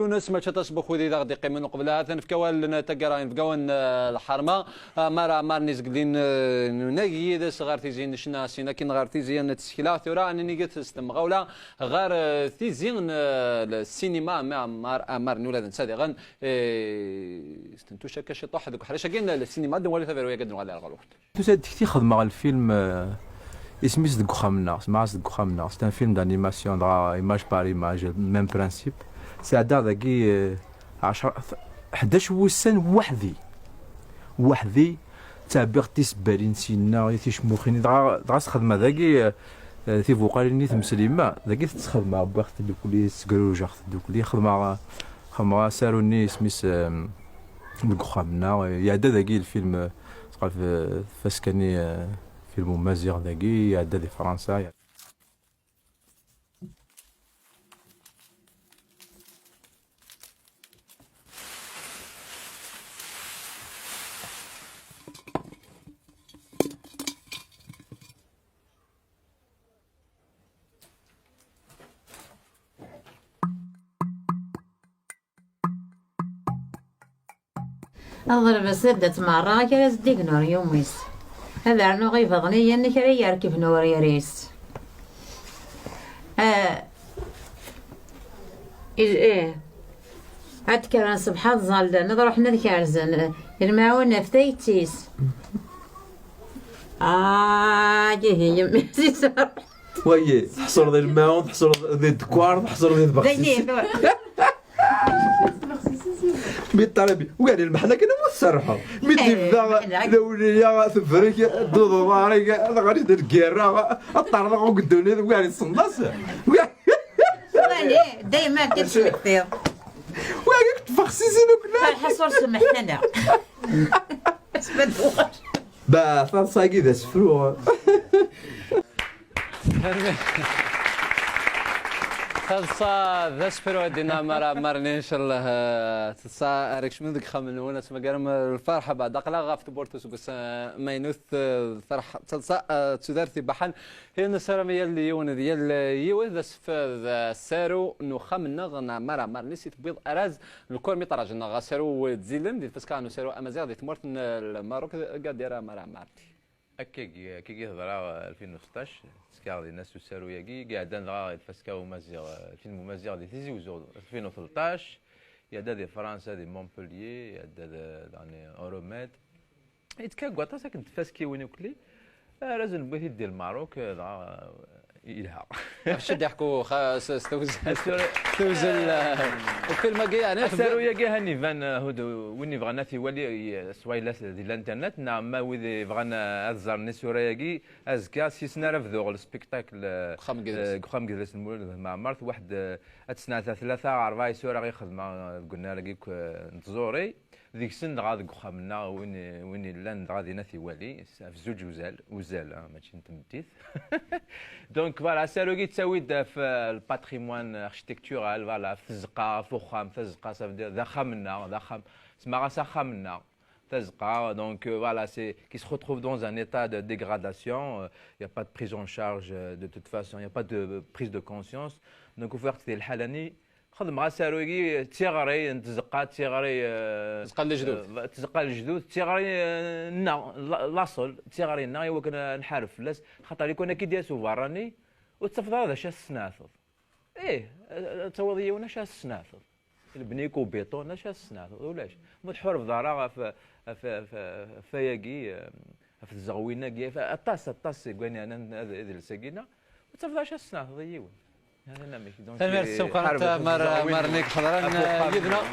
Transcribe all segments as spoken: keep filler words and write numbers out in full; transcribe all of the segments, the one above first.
Yunes, mačči aṭas n wakud i d aɣ-d-iqqimen uqbel ahat ad nefk awal n taggara inebgawen, eh, lḥerma, eh, Mara Marni Zegdin, eh, nunag yid-s ɣer tizi n ccna, sin akin ɣer tizi n tsekla. Tura ad niniget s temɣawla ɣer, eh, tizi n, eh, lsinima, Mar, Mar, Mar n ula d netta diɣen, eh, stentuc akka ciṭuḥ deg uḥric-agi n lsinima, ad nwali taberwi-agi ad nwali ar ɣer lweqt. Tusa-d tekti xedmeɣ lfilm, eh, isem-is Deg uxxam-nneɣ, semmaɣ-as Deg uxxam-nneɣ. C'est un film d'animation, dɣa image par image, même principe. Sɛeddaɣ dagi, eh, ɛecra, ḥdac wussan weḥd-i. Weḥd-i, ttɛebbiɣ tisebbalin syenna, i ticmuxin, dɣa, dɣa sxedmeɣ dagi, eh, eh, tibuqalin i tmeslim, dagi tettxedmeɣ, wwiɣ-t ddukkli, sgrujeɣ-t ddukkli, xedmeɣ, xedmeɣ asaru-nni isem-is, eh, Deg uxxam-nneɣ, iɛedda dagi lfilm, eh, ɣef, eh, tfaska-nni, eh, film umaziɣ dagi, iɛedda di Fransa. Aḍleb-as ad d-tmeɛreɣ kra s-d-igen ur yumis. Ad rnuɣ ibaḍniyen kra yerkeb n urir-is. Ah, i-, ih. Ad kkren ṣṣbeḥ ad ẓalden, ad ruḥen ad kerzen lmaɛun ɣef tayet-is. Ah, ihi yemmi-s. Wayi, tḥesreḍ i lmaɛun, tḥesreḍ di ddekkwar, tḥesreḍ i tbexsisin. Mi ṭṭalabi, ugar lmeḥna kan ur tserrḥeḍ. Mi d-ibda lawliya, tebrek, dduḍ uḍarig, ad ɣer-id lgirra, ad ṭṭerḍeɣ deg ddunit, ugar isenḍas. Wali, dayma akka tettmektiḍ. Ugar tbexsisin akk. Ferḥ-as ur semmeḥ ara. Ba, taḍsa-agi d asefru. Taḍsa d asefru, ad d-iniɣ Mara Marni, ncallah, eh, taḍsa ara kecmen deg uxxam-nwen, ad tmagarem lferḥ, beɛd aql-aɣ ɣef tewwurt useggas, eh, amaynut, eh, ferḥ, taḍsa, eh, d tudert ibaḥen, i nessaram yal yiwen d yal yiwet, d asef-, d asaru n uxxam-nneɣ n Mara Marni, si tewwiḍ araz n lkurmiṭraj-nneɣ asaru d Zilem di tfaska n usaru amaziɣ di tmurt n Lmerruk, Gadira Mara Marni. Akkagi, akkagi teḍra, eh, alfin u seṭṭac, ttekkaɣ dinna s usaru-agi, i iɛeddan dɣa di tfaska umaziɣ, eh, lfilm umaziɣ di Tizi Uzzu, alfin u tleṭṭac, iɛedda di Fransa, di Montpellier, iɛedda d-, daɣen Euromed. Yettkag waṭas akken tfaskiwin ukli, eh, ara zen wwit-id di Lmerruk, eh, dɣa, eh, yelha. Ɣef cced iḥku xa-, s, s tewzel, s tewzel, eh, ufilm-agi, yeɛni, asaru-agi han iban, eh, hud, win yebɣan ad t-iwali, eh, swayla di l'internet, neɣ ma wid yebɣan, eh, ad ẓren isura-agi, azekka, s yisem ara bduɣ lspektakl, eh, deg uxxam n yidles, eh, deg uxxam n yidles n Mulud Mɛemmert, waḥed, eh, ad tesneɛta tlata, rebɛa isura i xedmeɣ, eh, deg unnar-agi, eh, n tẓuri. Deg-sen dɣa deg uxxam-nneɣ, win, win yellan dɣa dinna ad t-iwali, s-, ɣef zuǧ uzal, uzal, ah, mačči n tmeddit. Donc, voilà, asaru-agi yettawi-d ɣef, euh, le patrimoine architectural, voilà, ɣef tzeqqa, ɣef uxxam, tazeqqa, ça veut dire, d axxam-nneɣ, d axxam, semmaɣ-as axxam-nneɣ, tazeqqa, donc, euh, voilà, c'est, qui se retrouve dans un état de dégradation, euh, il y a pas de prise en charge, euh, de toute façon, il y a pas de prise de conscience, donc, ufiɣ-tt di lḥala-nni, Xedmeɣ asaru-agi d tiɣri n tzeqqa, d tiɣri, eh, tzeqqa n lejdud. Eh, tzeqqa n lejdud, d tiɣri, eh, nneɣ, la-, laṣel, d tiɣri-nneɣ, i wakken ad nḥareb fell-as, xaṭer i kan akka i d-yas uberrani, ur tettafeḍ ara d acu ad s-tesneɛteḍ. Ih, eh, ad tawiḍ yiwen acu ad s-tesneɛteḍ. Lebni-k ubiṭun, acu ad s-tesneɛteḍ? Ulac. Ma ur tḥurbeḍ ara ɣef, ɣef, ɣef, ɣef wayagi, eh, ɣef tzeɣwin-agi, ɣef aṭas, aṭas seg wayen yeɛnan ad, adles-agi-nneɣ, ur tettafeḍ acu ad s-tesneɛteḍ i yiwen. Tanemmirt s temqrant, Mar-, Marnik ḥeḍren yid-neɣ.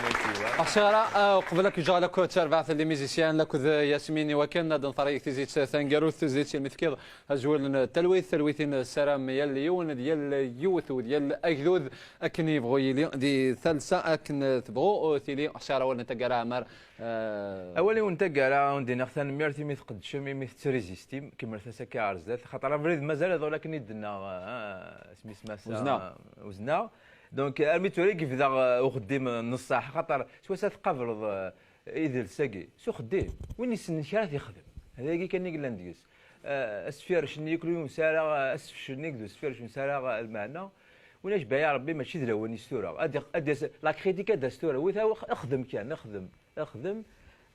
Ur ḥṣiɣ ara, eh, uqbel ad k-ǧǧeɣ lakked tarbaɛt n les musiciens, lakked, eh, Yasmin, i wakken ad nferri deg tizit taneggarut, tizit i mi tefkiḍ azwel n talwit, talwit i nessaram yal yiwen d yal yiwet u d yal agdud akken yebɣu yili di talsa akken tebɣu tili. Ur ḥṣiɣ ara awal n taggara, Ɛmar, Eh, awal-iw n taggara, ad wen-d-iniɣ tanemmirt imi tqeddcem, imi tettrizistim, kemmlet-as akka ar zdat, xaṭer abrid mazal iḍul akken i d-tenna, eh, asmi-s massa, Uzna. Uzna. Donc, armi tura i yebda, eh, uxeddim n ṣṣeḥ, xaṭer s wass-a tqableḍ, eh, idles-agi, s uxeddim, win yessnen kra ad t-yexdem. D ayagi kan i yellan deg-s. Eh, asfirec-nni yakk ur yumis ara, eh, asfecel-nni d usfirec ur yumis ara, eh, lmeɛna. Ulac baya Rebbi, mačči d lawan-is tura. Ad iq-, ad yas-, la critique ad as tura. Wita, xdem kan, xdem, xdem.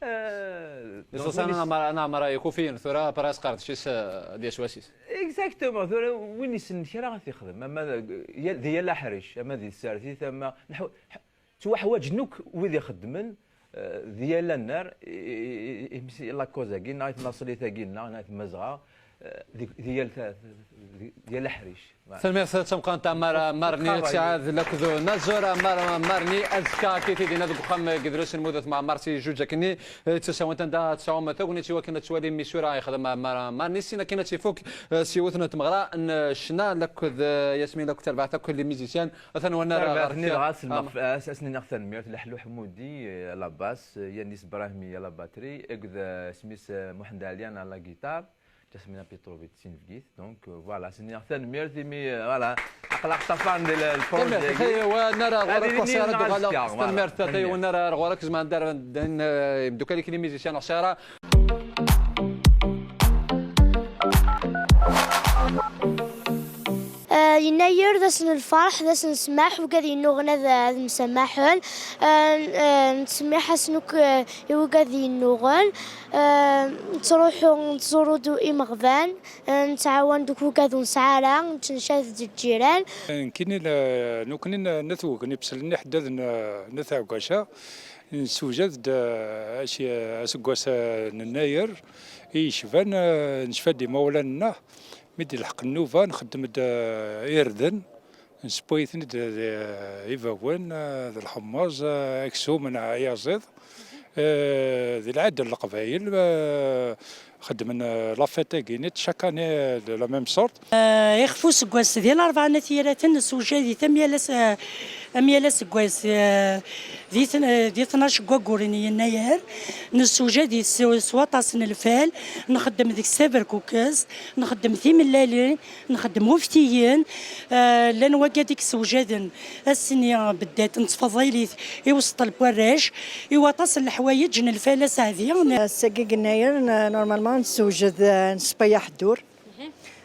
Eh, donc, Iṣaṣan win is- anamar anamar ikufiyen tura para asqerdec-is ad yas wasis. Exactement, tura win yessnen kra ad t-ixdem, ama d yal, di yal aḥric, ama di tsertit, ama neḥw-, ḥ-, ttwaḥwaǧen akk wid ixeddmen, eh, di yal annar, i, i, i, i, i la cause-agi, neɣ i tnaṣlit-agi, neɣ, neɣ i tmazɣa, eh, di, di yal ta-, di, di yal aḥric. Tanemmirt tameqqrant a Mar Marni, ttiɛad lakked unazur a Mar Marni, azekka akka tidina deg uxxam n yedles n Lmudut Mɛemmar si juǧ akkenni, eh, d tasawent anda ad tesɛum tagnit i wakken ad twalim isura yexdem Mar Marni, sin akken ad tt-ifuk, eh, s yiwet n tmeɣra n ccna lakked, eh, Yasmin lakked tarbaɛt akk les musiciens, atan wannar ɣer-k. Tarbaɛt-nni dɣa selmeɣ fell-as, ad s-niniɣ tanemmirt, Leḥlu Ḥmudi, eh, à la basse, eh, Yanis Brahmi à la batterie, akked, eh, isem-is, eh, Muḥend Ɛelyan à la guitare. Jasmina Petrovic d tinebgit, donc, euh, voilà, s-nniɣ tanemmirt imi, euh, voilà, aql-aɣ ṭṭafaren di le projet-agi. Tanemmirt, wa nara ar ɣur-ak, Ad Ḥuṣi, ara inin d-uɣaleɣ. azekka, voilà. Tanemmirt, Tanemmirt. Wa nara ar ɣur-ak, zman dar din, eh, imdukal-ik n imizikan, Ḥuṣi, ara. Eh, Yennayer d ass n lferḥ, d ass n ssmaḥ, wigad yennuɣen ad, ad msamaḥen. Eh, eh, nettsemmiḥ-asen akk, eh, i wigad yennuɣen. Eh, nettruḥu nettẓuru-d imeɣban, eh, nettɛawan-d akk wigad ur nesɛi ara, nettneccad-d lǧiran. Nekkini la, nekkni n, n At Wegni, bsel n iḥeddaden n, n At Ɛeggaca, nessewjad-d, eh, aci-, aseggas, eh, n Yennayer i yecban, eh, necfa-d imawlan-nneɣ. Mi d-ilḥeq nnuba, nxeddem-d, eh, irden, nessewway-ten-id d, d ibawen, eh, d lḥemmeẓ, eh, aksum n ayaziḍ, eh, d lɛadda n Leqbayel, eh, xeddmen, eh, la fête-agi-nni, chaque année, de la même sorte. Eh, ixef useggas, di Larebɛa n At Yiraten, nessewjad-it am yal ass, eh, am yal aseggas, eh, di tn-, eh, di tnac n wagguren n Yennayer, nessewjad-it s, s waṭas n lfal, nxeddem deg-s taberkukest, nxeddem timellalin, nxeddem uftiyen, eh, llan wagad i yessewjaden ass-nni beddat n tfeḍilit i useṭṭel n warrac, i waṭas n leḥwayeǧ n lfal aseɛdi. Ass-agi n Yennayer, n-, normalement nessewjed, eh, nessewway aḥeddur,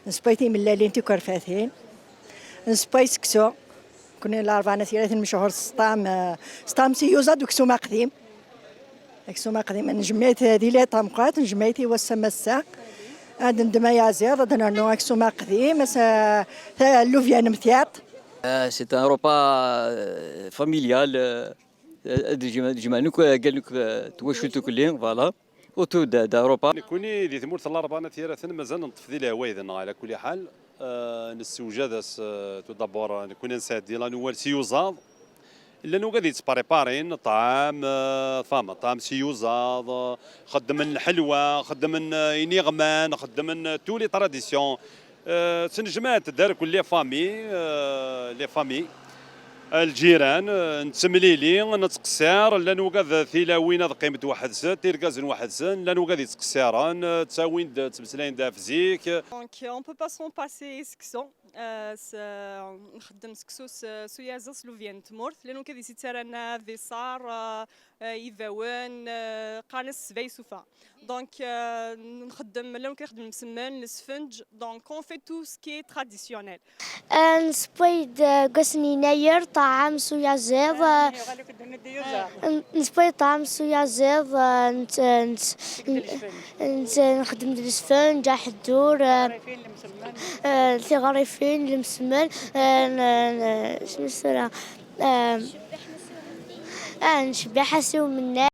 nessewway timellalin tikerfatin, nessewway seksu. Nekkni Larebɛa n At Yiraten mechuṛ s ṭṭɛam, eh, s ṭṭɛam s iyuzaḍ d uksum aqdim. Aksum aqdim, njemmeɛ-it di lɛid tameqqrant, njemmeɛ-it i wass amassa. Ad ndem ayaziḍ, ad nernu aksum aqdim, ass, eh, ta-, llubyan m tiṭ. Euh, c'est un repas, euh, familial, euh, euh, ad jemɛ-, jemɛen akk, euh, gallen akk, euh, twacult akk-nni, voilà. Autour d'un, d'un repas. Nekkni di tmurt n Larebɛa n At Yiraten mazal neṭṭef di lehwa yid-nneɣ, ɛla kulli ḥal. Euh, nessewjad-as, euh, tout d'abord, euh, nekkni ad nesɛeddi la Noël s iyuzaḍ. Llan wigad yettpariparin ṭṭɛam, eh, tfahmeḍ, ṭṭɛam s iyuzaḍ, eh, xeddmen lḥelwa, xeddmen, eh, iniɣman, xeddmen, eh, tous les traditions. Eh, ttnejmaɛent-d ar kul les familles, eh, les familles, eh, lǧiran, eh, nettemlili, nettqessir, llan wigad tilawin ad qqiment weḥd-sent, irgazen weḥd-sen, llan wigad yettqessiren, eh, ttawin-d, ttmeslayen-d ɣef zik. Donc, on peut pas s'en passer, seksu. Eh, s-, nxeddem seksu s, s uyaziḍ s lubyan n tmurt. Llan wigad i s-yettarran abiṣar, eh, eh, ibawen, eh, qqaren-as ssba isufa. Donc, eh, nxeddem, llan wigad ixeddmen msemmen, lesfenǧ. Donc, on fait tout ce qui est traditionnel. Eh, nessewway-d, eh, deg wass n Yennayer, ṭṭɛam s uyaziḍ, eh, N-, nessewway ṭṭɛam s uyaziḍ, eh, nt-, nt-, nt-, nxeddem-d lesfenǧ, aḥeddur, eh, eh, tiɣrifin, lemsemmen, eh, n-, n-, isem-is tura, eh, eh, ncebbiḥ-as i umennay.